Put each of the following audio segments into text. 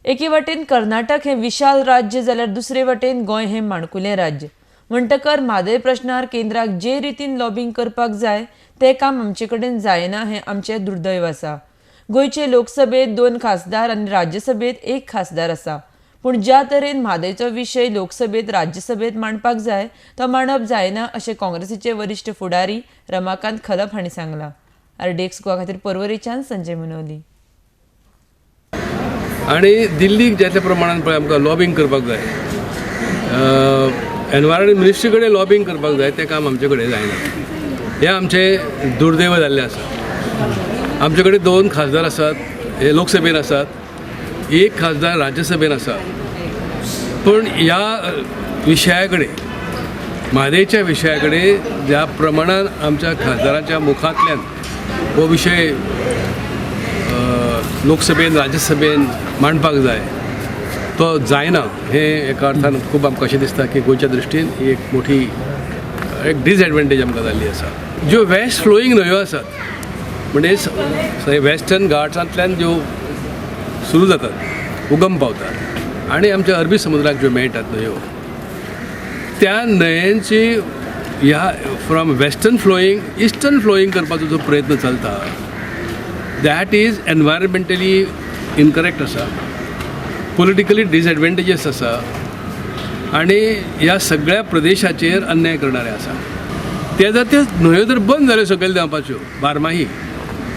एके वटेन कर्नाटक हें विशाल राज्य जाल्यार दुसरे वटेन गोंय हें माणकुलें राज्य. म्हणटकर म्हादय प्रश्नार केंद्राक जे रितीन लॉबींग करपाक जाय तें काम आमचे कडेन जायना हें आमचें दुर्दैव आसा. गोंयचे लोकसभेत 2 खासदार आनी राज्यसभेत 1 खासदार आसा. पूण ज्या तरेन म्हादयचो विशय लोकसभेत राज्यसभेत मांडपाक जाय तो मांडप जायना अशें काँग्रेसीचे वरिश्ठ फुडारी रमाकांत खलप हांणी सांगलां. आरडीएक्स गोवा खातीर पर्वरेच्यान संजय मुनोली. आनी दिल्लीक जातल्या प्रमाणान पळय आमकां लॉबींग करपाक जाय, एनवायरमेंट मिनिस्ट्री कडेन लॉबींग करपाक जाय, तें काम आमचे कडेन जायना. हें आमचें दुर्दैव जाल्लें आसा. आमचे कडेन 2 खासदार आसात, हे लोकसभेन आसात, 1 खासदार राज्यसभेन आसा. पूण ह्या विशया कडेन, म्हादयच्या विशया कडेन ज्या प्रमाणान आमच्या खासदारांच्या मुखांतल्यान हो विशय लोकसभेन राज्यसभेन मांडपाक जाय तो जायना. हें एका अर्थान खूब आमकां अशें दिसता की गोंयच्या दृश्टीन ही एक मोठी एक डिसएडवांटेज आमकां जाल्ली आसा. ज्यो वेस्ट फ्लोईंग न्हंयो आसात, म्हणजे वेस्टर्न घाट्सांतल्यान ज्यो सुरू जातात, उगम पावतात आनी आमच्या अरबी समुद्राक ज्यो मेळटात न्हंयो, त्या न्हंयांची ह्या from western flowing eastern flowing करपाचो जो प्रयत्न चलता, that is एनवायरमेंटली इनकरेक्ट आसा, पोलिटिकली डिसएडवांटेजस आसा आनी ह्या सगळ्या प्रदेशाचेर अन्याय करणारे आसा. ते जर त्यो न्हंयो जर बंद जाल्यो सकयल देंवपाच्यो, बारमाही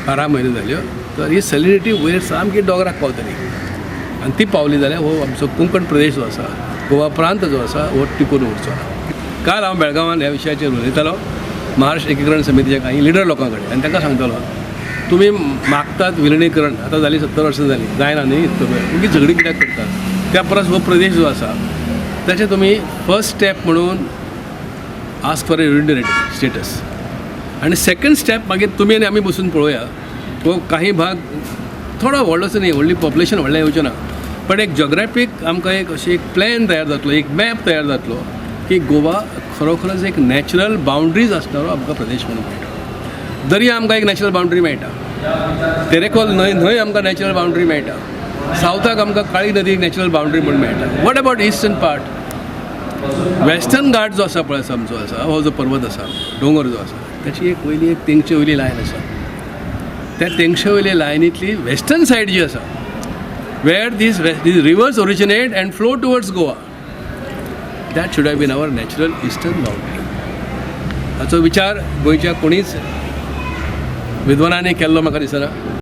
12 म्हयने जाल्यो, तर ही सॅलिनिटी वयर सामकी दोंगराक पावतली आनी ती पावली जाल्यार हो आमचो कोंकण प्रदेश जो आसा, गोवा प्रांत जो आसा, हो टिकून उरचो ना. काल हांव बेळगांवान ह्या विशयाचेर उलयतालो महाराष्ट्र एकीकरण समितीच्या काही लिडर लोकां कडेन आनी तांकां सांगतालो, तुमी मागतात विलिनीकरण, आतां जालीं 70 वर्सां जालीं, जायना न्ही इतलो वेळ, मागीर झगडीं कित्याक करतात? त्या परस हो प्रदेश जो आसा ताचें तुमी फर्स्ट स्टेप म्हणून ask for a unitary status आनी सेकंड स्टेप मागीर तुमी आनी आमी बसून पळोवया. हो काही भाग थोडो व्हडलोसो न्ही, व्हडली पॉप्युलेशन व्हडलें येवचें ना, पण एक जोग्राफीक आमकां एक अशी एक प्लॅन तयार जातलो, एक मॅप तयार जातलो की गोवा खरोखरच एक नॅचरल बाउंड्रीज आसणारो आमकां प्रदेश म्हणून मेळटा. दर्या आमकां एक नॅचरल बाउंड्री मेळटा, तेरेखोल न्हंय न्हंय आमकां नॅचरल बाउंड्री मेळटा, सावथाक आमकां काळी नदी एक नॅचरल बाउंड्री म्हूण मेळटा. What about eastern part? Western Ghat जो आसा पळय, आमचो आसा हो जो पर्वत आसा, दोंगर जो आसा, ताची एक वयली एक तेंगशे वयली लायन आसा. त्या तेंगशे वयली लायनींतली वेस्टर्न सायड जी आसा, where these rivers originate and flow towards Goa, that should have been our natural eastern boundary. हाचो विचार गोंयच्या कोणीच विद्वानांनी केल्लो म्हाका दिसना.